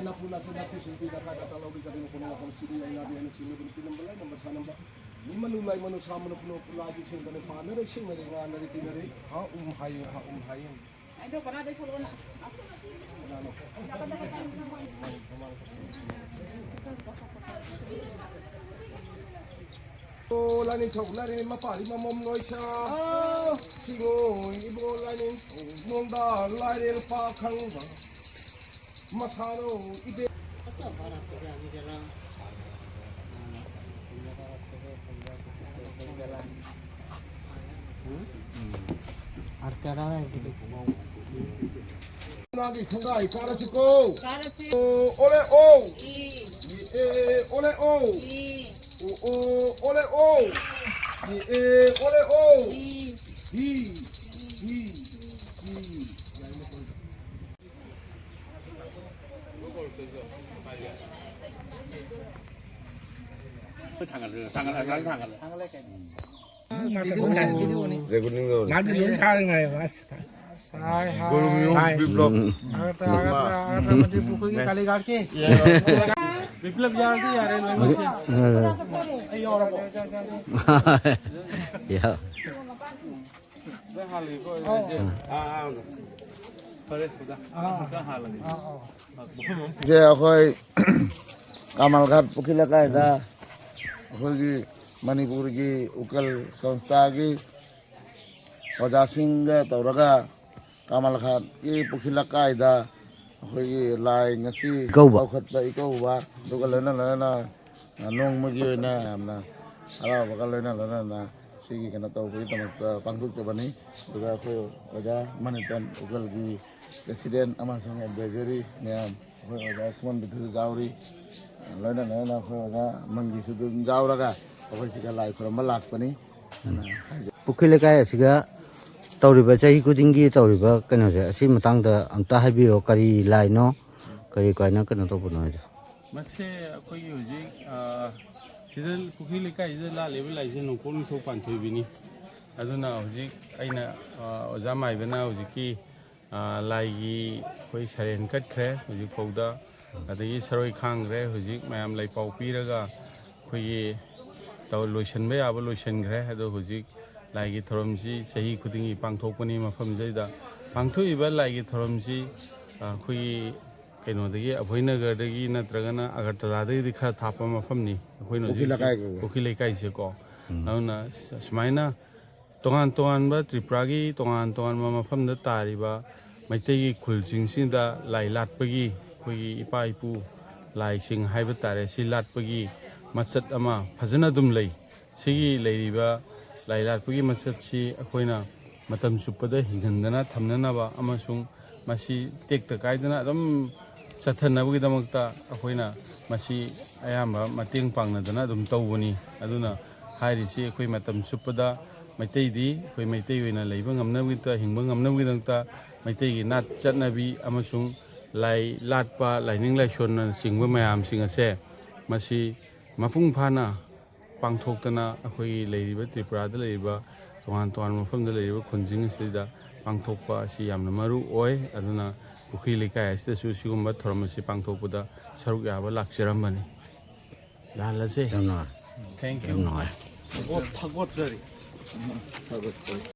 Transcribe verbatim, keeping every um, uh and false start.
ꯅꯥꯄꯨ ꯅꯥꯁ ꯅꯥꯄꯤ ꯁꯤꯡꯕꯤ ꯗꯀꯥ ꯗꯀꯥ ꯂꯧꯕꯤ ꯆꯠꯂꯤ ꯃꯈꯣꯏꯅ ꯃꯐꯝ ꯁꯤꯗꯤ ꯑꯩ ꯅꯥꯕꯤ ꯍꯥꯏꯅ ꯁꯤꯡꯕ ꯅꯨꯄꯤ ꯅꯝꯕ ꯂꯩ ꯅꯝꯕ ꯁꯥ ꯅꯝꯕ ꯃꯤ ꯃꯅꯨ ꯂꯥꯏ ꯃꯅꯨ ꯁꯥ ꯃꯅꯨ ꯈꯨꯅꯨ ꯈꯨꯂꯥꯏꯒꯤ ꯁꯦꯡꯗꯅ ꯄꯥꯅꯔꯦ ꯁꯤꯡꯅꯔꯦ ꯉꯥꯅꯔꯦ ꯇꯤꯟꯅꯔꯦ꯫ ꯍꯥ ꯎꯝ ꯍꯥꯏꯌꯨ ꯍꯥ ꯎꯝ ꯍꯥꯏꯌꯨ꯫ ꯑꯩꯗꯣ ꯕꯔꯥꯗꯩ ꯊꯣꯛꯂꯛꯑꯣꯅ꯫ ꯀꯅꯥꯅꯣ? ꯏꯕꯣ ꯂꯥꯏꯅꯤꯡꯊꯧ ꯂꯥꯏꯔꯦꯜ ꯃꯄꯥꯔꯤ ꯃꯃꯣꯝ ꯂꯣꯏꯁꯥ꯫ ꯑꯣ꯫ ꯁꯤꯡꯉꯣ ꯏꯕꯣ ꯂꯥꯏꯅꯤꯡꯊꯧ ꯃꯣꯡꯗ ꯂꯥꯏꯔꯦꯜ ꯄꯥꯈꯪꯕ꯫ ꯃꯁꯥꯅꯣ ꯏꯕꯦ꯫ ꯅꯥꯒꯤ ꯁꯪꯒꯥꯏ ꯀꯥꯔꯁꯤꯀꯣ꯫ ꯀꯥꯔꯁꯤ꯫ ꯑꯣ, ꯑꯣꯂꯦ, ꯑꯣ꯫ ꯏ꯫ ꯏ, ꯑꯦ, ꯑꯣꯂꯦ, ꯑꯣ꯫ ꯏ꯫ ꯑꯣ, ꯑꯣ, ꯑꯣꯂꯦ, ꯑꯣ꯫ ꯏ꯫ ꯏ, ꯑꯦ, ꯑꯣꯂꯦ, ꯑꯣ꯫ ꯏ꯫ ꯏ꯫ ꯏ꯫ ꯏ꯫ ꯊꯥꯡꯒꯠꯂꯨ, ꯊꯥꯡꯒꯠꯂꯨ, ꯊꯥꯡꯒꯠꯂꯨ꯫ ꯃꯥꯗꯤ ꯂꯣꯏ ꯊꯥꯡꯉꯦ ꯍꯥꯏꯕ꯫ ꯁꯥꯏ, ꯍꯥꯏ꯫ ꯒꯣꯔꯨ ꯃꯤꯌꯣꯡ ꯍꯥꯏ꯫ ꯕꯤꯄ꯭ꯂꯕ꯫ ꯑꯒꯇꯥ, ꯑꯒꯇꯥ, ꯑꯒꯇꯥ ꯃꯟꯗꯤꯔ ꯄꯨꯈ꯭ꯔꯤꯒꯤ ꯀꯥꯂꯤꯒꯥꯔꯁꯤ꯫ ꯕꯤꯄ꯭ꯂꯕ ꯌꯥꯔꯗꯤ ꯌꯥꯔꯦ ꯂꯣꯏꯅꯃꯛꯁꯦ꯫ ꯑꯩ ꯌꯥꯎꯔꯕꯣ? ꯌꯥ꯫ ꯅꯪ ꯍꯥꯜꯂꯒꯦꯀꯣ, ꯑꯩꯁꯦ꯫ ꯑꯥ, ꯑꯥ꯫ ꯐꯔꯦ, ꯑꯣꯖꯥ꯫ ꯑꯥ꯫ ꯑꯝꯇ ꯍꯥꯜꯂꯒꯦ꯫ ꯑꯥ, ꯑꯥ꯫ ꯁꯦ, ꯑꯩꯈꯣꯏ ꯀꯃꯜ ꯘꯥꯠ ꯄꯨꯈ꯭ꯔꯤ ꯂꯩꯀꯥꯏꯗ ꯑꯩꯈꯣꯏꯒꯤ ꯃꯅꯤꯄꯨꯔꯒꯤ ꯎꯀꯜ ꯁꯪꯁꯊꯥꯒꯤ ꯑꯣꯖꯥꯁꯤꯡꯒ ꯇꯧꯔꯒ ꯀꯃꯜ ꯘꯥꯠꯀꯤ ꯄꯨꯈ꯭ꯔꯤ ꯂꯩꯀꯥꯏꯗ ꯑꯩꯈꯣꯏꯒꯤ ꯂꯥꯏ ꯉꯁꯤ ꯏꯀꯧꯕ꯫ ꯀꯧꯈꯠꯄ ꯏꯀꯧꯕ, ꯑꯗꯨꯒ ꯂꯣꯏꯅ ꯂꯣꯏꯅꯅ ꯅꯣꯡꯃꯒꯤ ꯑꯣꯏꯅ ꯌꯥꯝꯅ ꯍꯔꯥꯎꯕꯒ ꯂꯣꯏꯅ ꯂꯣꯏꯅꯅ ꯁꯤꯒꯤ ꯀꯩꯅꯣ ꯇꯧꯕꯒꯤꯗꯃꯛꯇ ꯄꯥꯡꯊꯣꯛꯆꯕꯅꯤ꯫ ꯑꯗꯨꯒ ꯑꯩꯈꯣꯏ ꯑꯣꯖꯥ ꯃꯅꯤꯇꯟ ꯎꯀꯜꯒꯤ president ꯑꯃꯁꯨꯡ advisory ꯃꯌꯥꯝ, ꯑꯩꯈꯣꯏ ꯑꯣꯖꯥ ꯈꯨꯃꯟ ꯕꯤꯊꯨꯁꯨ ꯌꯥꯎꯔꯤ, ꯂꯣꯏꯅ ꯂꯣꯏꯅꯅ ꯑꯩꯈꯣꯏ ꯑꯣꯖꯥ ꯃꯪꯒꯤꯁꯨ ꯑꯗꯨꯝ ꯌꯥꯎꯔꯒ ꯑꯩꯈꯣꯏ ꯁꯤꯗ ꯂꯥꯏ ꯈꯨꯔꯨꯝꯕ ꯂꯥꯛꯄꯅꯤ꯫ ꯎꯝ꯫ ꯄꯨꯈ꯭ꯔꯤ ꯂꯩꯀꯥꯏ ꯑꯁꯤꯒ ꯇꯧꯔꯤꯕ, ꯆꯍꯤ ꯈꯨꯗꯤꯡꯒꯤ ꯇꯧꯔꯤꯕ ꯀꯩꯅꯣꯁꯦ, ꯑꯁꯤ ꯃꯇꯥꯡꯗ ꯑꯝꯇ ꯍꯥꯏꯕꯤꯌꯣ, ꯀꯔꯤ ꯂꯥꯏꯅꯣ, ꯀꯔꯤ ꯀꯥꯏꯅ ꯀꯩꯅꯣ ꯇꯧꯕꯅꯣ ꯍꯥꯏꯗꯣ? ꯃꯁꯦ ꯑꯩꯈꯣꯏꯒꯤ ꯍꯧꯖꯤꯛ, ꯑ, ꯁꯤꯗ ꯄꯨꯈ꯭ꯔꯤ ꯂꯩꯀꯥꯏꯁꯤꯗ ꯂꯥꯠꯂꯤꯕ ꯂꯥꯏꯁꯦ ꯅꯣꯡꯄꯣꯛ ꯅꯤꯡꯊꯧ ꯄꯥꯟꯊꯣꯏꯕꯤꯅꯤ꯫ ꯑꯗꯨꯅ ꯍꯧꯖꯤꯛ ꯑꯩꯅ, ꯑ, ꯑꯣꯖꯥ ꯃꯥꯏꯕꯅ ꯍꯧꯖꯤꯛꯀꯤ, ꯑ, ꯂꯥꯏꯒꯤ ꯑꯩꯈꯣꯏ ꯁꯔꯦꯟ ꯀꯠꯈ꯭ꯔꯦ꯫ ꯍꯧꯖꯤꯛ ꯐꯥꯎꯗ ꯑꯗꯒꯤ ꯁꯔꯣꯏ ꯈꯥꯡꯈ꯭ꯔꯦ꯫ ꯍꯧꯖꯤꯛ ꯃꯌꯥꯝ ꯂꯩꯄꯥꯎ ꯄꯤꯔꯒ ꯑꯩꯈꯣꯏꯒꯤ ꯇꯧ-, ꯂꯣꯏꯁꯤꯟꯕ ꯌꯥꯕ ꯂꯣꯏꯁꯤꯟꯈ꯭ꯔꯦ꯫ ꯑꯗꯣ ꯍꯧꯖꯤꯛ ꯂꯥꯏꯒꯤ ꯊꯧꯔꯝꯁꯤ ꯆꯍꯤ ꯈꯨꯗꯤꯡꯒꯤ ꯄꯥꯡꯊꯣꯛꯄꯅꯤ ꯃꯐꯝꯁꯤꯗꯩꯗ꯫ ꯄꯥꯡꯊꯣꯛꯏꯕ ꯂꯥꯏꯒꯤ ꯊꯧꯔꯝꯁꯤ, ꯑ, ꯑꯩꯈꯣꯏꯒꯤ ꯀꯩꯅꯣꯗꯒꯤ, ꯑꯩꯈꯣꯏ ꯅꯒꯔꯗꯒꯤ ꯅꯠꯇ꯭ꯔꯒꯅ ꯑꯒꯔꯇꯂꯥꯗꯒꯤꯗꯤ ꯈꯔ ꯊꯥꯞꯄ ꯃꯐꯝꯅꯤ꯫ ꯑꯩꯈꯣꯏꯅ ꯄꯨꯈ꯭ꯔꯤ ꯍꯧꯖꯤꯛ ꯂꯩꯀꯥꯏ ꯀꯧꯕ꯫ ꯄꯨꯈ꯭ꯔꯤ ꯂꯩꯀꯥꯏꯁꯦꯀꯣ꯫ ꯎꯝ꯫ ꯑꯗꯨꯅ ꯁ-, ꯁꯨꯃꯥꯏꯅ ꯇꯣꯉꯥꯟ ꯇꯣꯉꯥꯟꯕ, ꯇ꯭ꯔꯤꯄꯨꯔꯥꯒꯤ ꯇꯣꯉꯥꯟ ꯇꯣꯉꯥꯟꯕ ꯃꯐꯝꯗ ꯇꯥꯔꯤꯕ ꯃꯩꯇꯩꯒꯤ ꯈꯨꯜꯁꯤꯡꯁꯤꯗ ꯂꯥꯏ ꯂꯥꯠꯄꯒꯤ, ꯑꯩꯈꯣꯏꯒꯤ ꯏꯄꯥ ꯏꯄꯨ ꯂꯥꯏꯁꯤꯡ ꯍꯥꯏꯕ ꯇꯥꯔꯦ, ꯁꯤ ꯂꯥꯠꯄꯒꯤ ꯃꯆꯠ ꯑꯃ ꯐꯖꯅ ꯑꯗꯨꯝ ꯂꯩ꯫ ꯁꯤꯒꯤ ꯂꯩꯔꯤꯕ ꯂꯥꯏ ꯂꯥꯠꯄꯒꯤ ꯃꯆꯠꯁꯤ ꯑꯩꯈꯣꯏꯅ ꯃꯇꯝ ꯆꯨꯞꯄꯗ ꯍꯤꯡꯍꯟꯗꯅ ꯊꯝꯅꯅꯕ ꯑꯃꯁꯨꯡ ꯃꯁꯤ ꯇꯦꯛꯇ ꯀꯥꯏꯗꯅ ꯑꯗꯨꯝ ꯆꯠꯊꯅꯕꯒꯤꯗꯃꯛꯇ ꯑꯩꯈꯣꯏꯅ ꯃꯁꯤ ꯑꯌꯥꯝꯕ ꯃꯇꯦꯡ ꯄꯥꯡꯅꯗꯅ ꯑꯗꯨꯝ ꯇꯧꯕꯅꯤ꯫ ꯑꯗꯨꯅ ꯍꯥꯏꯔꯤꯁꯤ ꯑꯩꯈꯣꯏ ꯃꯇꯝ ꯆꯨꯞꯄꯗ ꯃꯩꯇꯩꯗꯤ ꯑꯩꯈꯣꯏ ꯃꯩꯇꯩ ꯑꯣꯏꯅ ꯂꯩꯕ ꯉꯝꯅꯕꯒꯤꯗꯃꯛꯇ, ꯍꯤꯡꯕ ꯉꯝꯅꯕꯒꯤꯗꯃꯛꯇ ꯃꯩꯇꯩꯒꯤ ꯅꯥꯠ ꯆꯠꯅꯕꯤ ꯑꯃꯁꯨꯡ ꯂꯥꯏ ꯂꯥꯠꯄ, ꯂꯥꯏꯅꯤꯡ ꯂꯥꯏꯁꯣꯟꯅꯆꯤꯡꯕ ꯃꯌꯥꯝꯁꯤꯡ ꯑꯁꯦ ꯃꯁꯤ ꯃꯄꯨꯡ ꯐꯥꯅ ꯄꯥꯡꯊꯣꯛꯇꯅ ꯑꯩꯈꯣꯏꯒꯤ ꯂꯩꯔꯤꯕ ꯇ꯭ꯔꯤꯄꯨꯔꯥꯗ ꯂꯩꯔꯤꯕ ꯇꯣꯉꯥꯟ ꯇꯣꯉꯥꯟꯕ ꯃꯐꯝꯗ ꯂꯩꯔꯤꯕ ꯈꯨꯟꯁꯤꯡ ꯑꯁꯤꯗ ꯄꯥꯡꯊꯣꯛꯄ ꯑꯁꯤ ꯌꯥꯝꯅ ꯃꯔꯨ ꯑꯣꯏ꯫ ꯑꯗꯨꯅ ꯄꯨꯈ꯭ꯔꯤ ꯂꯩꯀꯥꯏ ꯑꯁꯤꯗꯁꯨ ꯁꯤꯒꯨꯝꯕ ꯊꯧꯔꯝ ꯑꯁꯤ ꯄꯥꯡꯊꯣꯛꯄꯗ ꯁꯔꯨꯛ ꯌꯥꯕ ꯂꯥꯛꯆꯔꯝꯕꯅꯤ꯫ ꯂꯥꯜꯂꯁꯦ꯫ ꯌꯥꯝ ꯅꯨꯡꯉꯥꯏ꯫ Thank you꯫ ꯌꯥꯝ ꯅꯨꯡꯉꯥꯏ꯫ ꯊꯥꯒꯠ-, ꯊꯥꯒꯠꯆꯔꯤ꯫ ꯊꯥꯒꯠꯆꯔꯤ꯫